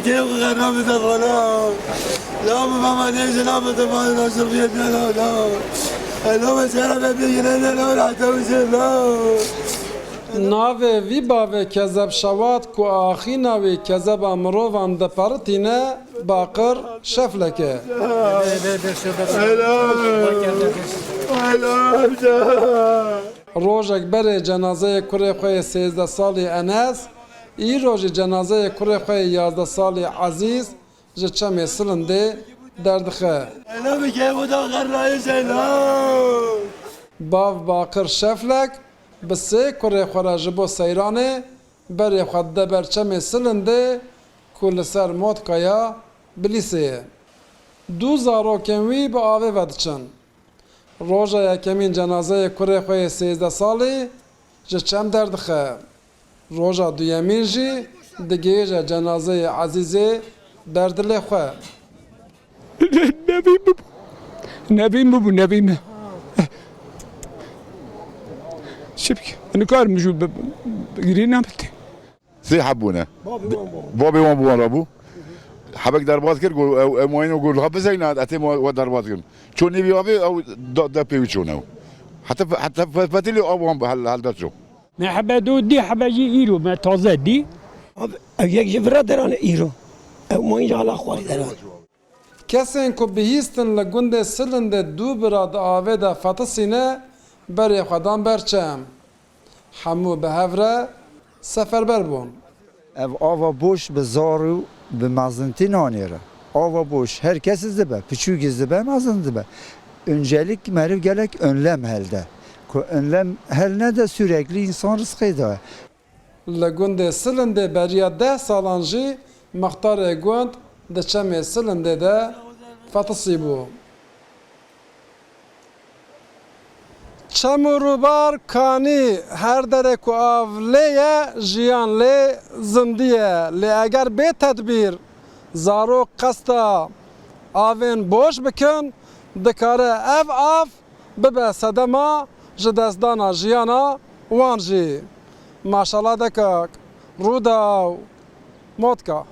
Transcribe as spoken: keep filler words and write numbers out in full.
Kê xwe xerab bide xwe la. La bi mama nêjin la bi te bana şirfiyet ne la la. Elo ve şeref ve bir yine ne la la tevşe la. Navê vî bavê kezeb şewat ku axîna wî kezeba mirovan diperitîne, Baqir Şeflek e. Helal. Helal. Rojek berê cenazeyê kurê xwe yê sêzdeh salî Enes, îro jî cenazeyê kurê xwe yê yazdeh salî Ezîz ji Çemê Silindê derdixe. Helal. Bav Baqir Şeflek bi sê kurê xwe re ji bo seyranê berê xwe dide ber Çemê Silindê ku li ser motka ya Bilîsê ye. Du zarokên wî bi avê ve diçin. Roja yekemîn cenazeyê kurê xwe yê sêzdeh salî ji Çem derdixe. Roja duyemîn jî digihêje cenazeyê Ezîzê ber dilê xwe. Nevî bibû. Nevî bibû, nevî me. Çi bike? Nikarim jû bi, bi, girî nabite. Sê heb bûne. Babê wan bû. Babê wan bi wan re bû. Hebek derbas kir, got, ew, ew mayîno got, "Ha bizeyna, etê ma we derbas kirin." Ço nêvî avê, ew da, da pê wî çûne ew. Heta, heta fe-, fetilê av wan hel, helde çû. Me hebe do dî, hebe jî îro me taze dî. Ev yek ji vira derane îro. Ew mayîn ji ala xwarî derane. Kesên ku bihîstin li gundê Silindê du bira di avê de fetisîne, berê xwe dan ber Çem. Hemû bi hev re seferber bûn. Ev ava boş bi zar û bi mezintî nanêre. Ava boş her kes dibe, piçûk dibe, mezin dibe. Öncelik meriv gelek önlem helde. Ku önlem hel nede sürekli insan rizqê de. Li gundê Silindê beriya deh salan jî mixtarê gund di Çemê Silindê de fetisî bû. Çem û rûbar kanî, her derê ku av lê ye, jiyan lê zindî ye. Lê eger bê tedbîr zarok qesta avên boş bikin, dikare ev av bibe sedema ji destdana jiyana wan jî. Maşala dekak, Rûdaw, Motka.